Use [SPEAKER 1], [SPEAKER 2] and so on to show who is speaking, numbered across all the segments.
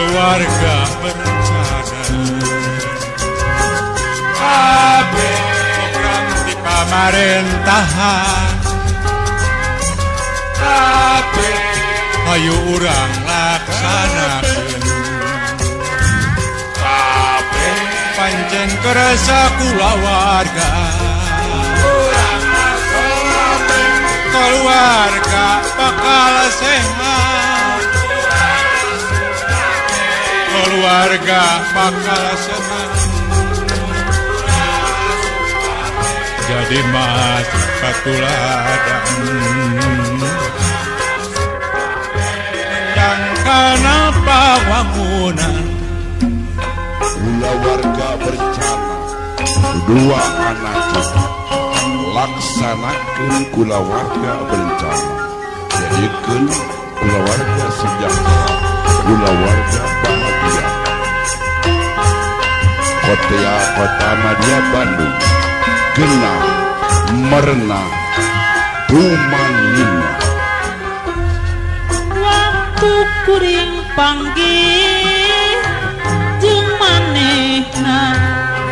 [SPEAKER 1] Keluarga berencana kabeh program di pamarentahan kabeh hayu urang laksanakeun kabeh pancen kersa kulawarga keluarga bakal sehat keluarga bakal senang jadi mas patuladan yang kana pawangunan
[SPEAKER 2] kulawarga berencana dua anak kita laksanakan kulawarga berencana jadikan kulawarga sejahtera kulawarga bahagia. Kota Kota Madya Bandung genah merenah tumanina.
[SPEAKER 3] Waktu kuring panggih jeung manehna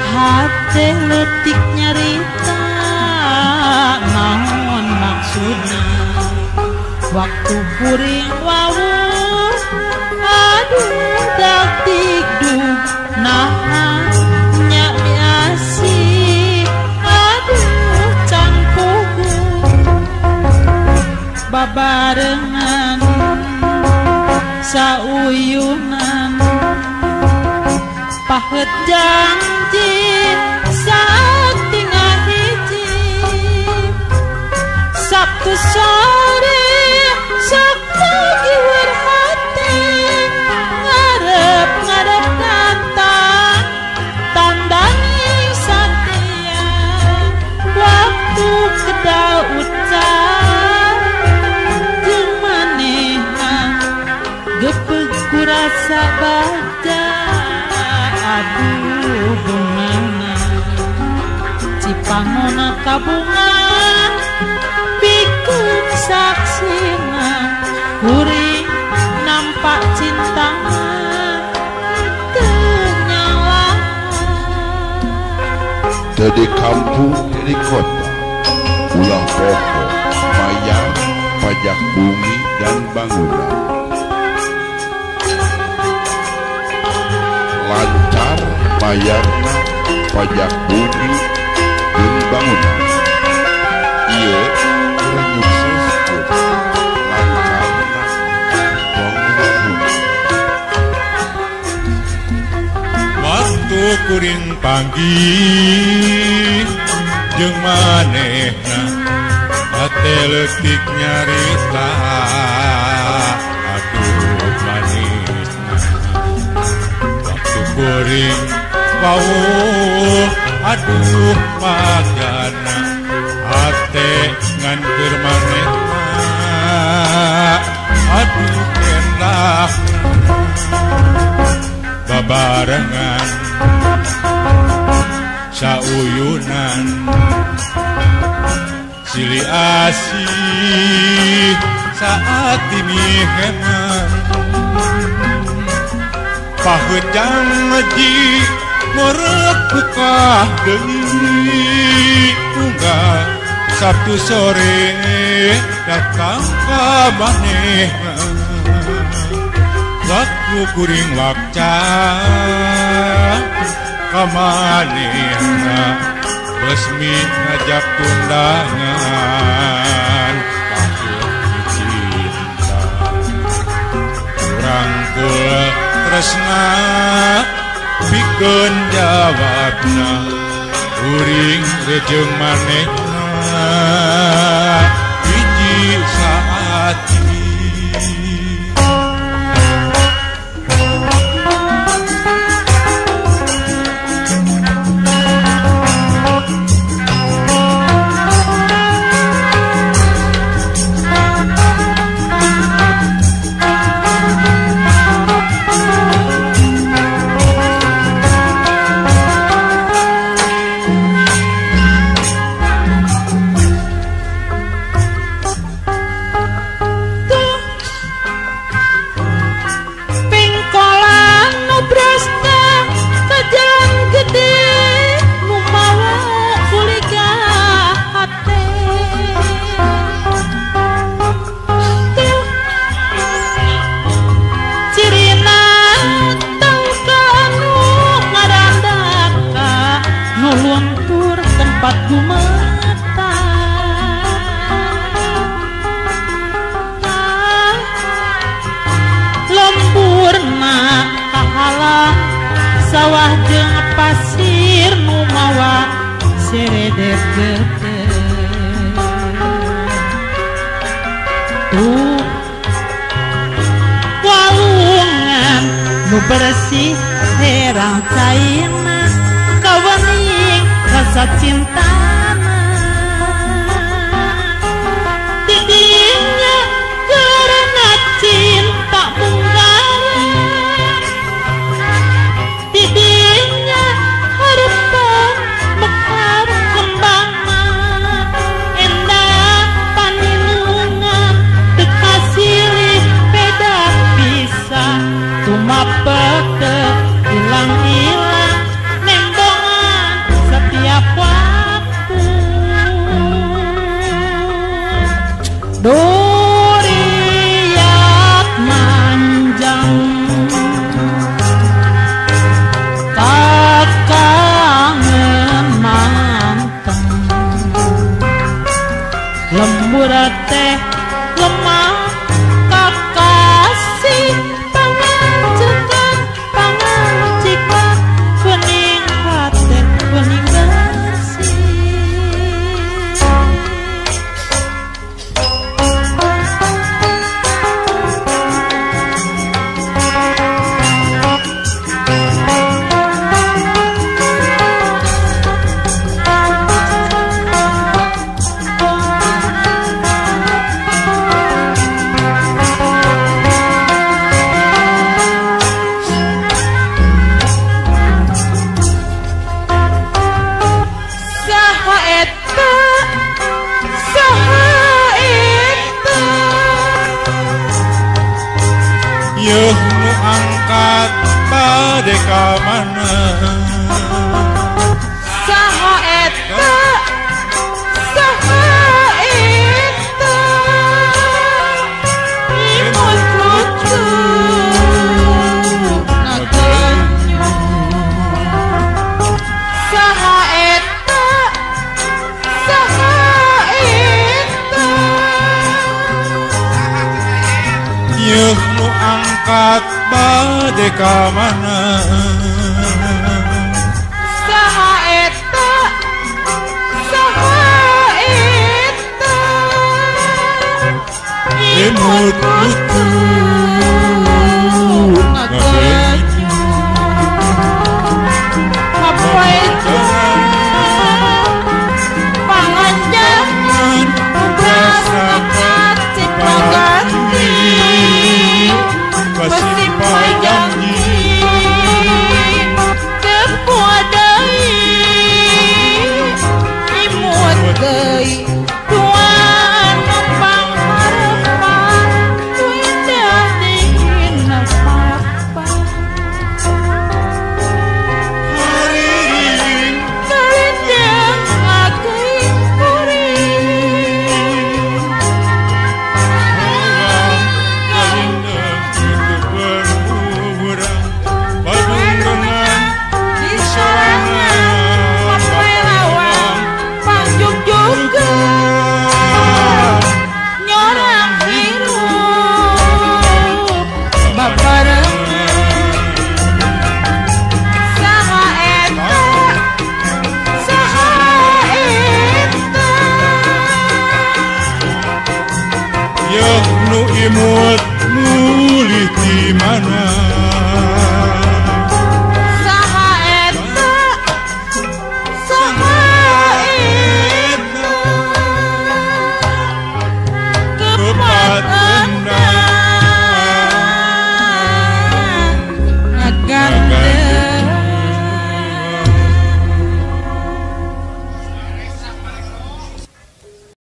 [SPEAKER 3] hate leutik nyarita naon maksudna waktu kuring wawuh aduh dagdikdug nah nya miasih aduh can pugu babarengan sauyunan pahet janji saat tinggal hiji Sabtu sore sok giweur hate ngarep ngarep datang tandani satia waktu kedal ucap jeung manehna gepeg kurasa baca aduh bungana Cipanona kabungan pikeun saksina kuring nampak cinta teu nyalaan.
[SPEAKER 2] Teu di kampung teu di kota ulah poho mayar pajak bumi dan bangunan lancar bayarna pajak bumi dan bangunan ieu keur nyukseskeun lancarna bangunan.
[SPEAKER 1] Waktu kuring panggih jeung manehna hate leutik nyarita aduh manisna waktu kuring wawuh aduh pagana hate ngan keur manehna aduh endahna babarengan sauyunan silih asih saat dimiheman paheut janji meureut bukah deui unggal Sabtu sore datang ka manehna waktu kuring wakca ka manehna resmi ngajak tundangan paheut cinta rangkul tresna pikeun jawabna kuring rejeung manehna hiji saat.
[SPEAKER 3] jeung pasir nu mawa seredet geteh tuh walungan nu bersih herang cairna kawening rasa cintana tidinya karena cinta munggaran tidinya harapan mekar kembangna endah paninungan teu kasilih beda pisan tumapek teu ilang-ilang nembongan setiap waktu duriat manjang kakangen manteng lembur teh lemah kakasih pangancekan pangancikan bening hate bening bersih. Saha eta saha eta
[SPEAKER 1] Yeuh nu angkat bade ka mana
[SPEAKER 3] saha eta saha eta imut lucu nagenyu saha eta saha eta
[SPEAKER 1] Yeuh nu angkat bade ka mana
[SPEAKER 3] saha eta saha eta
[SPEAKER 1] Imut lucu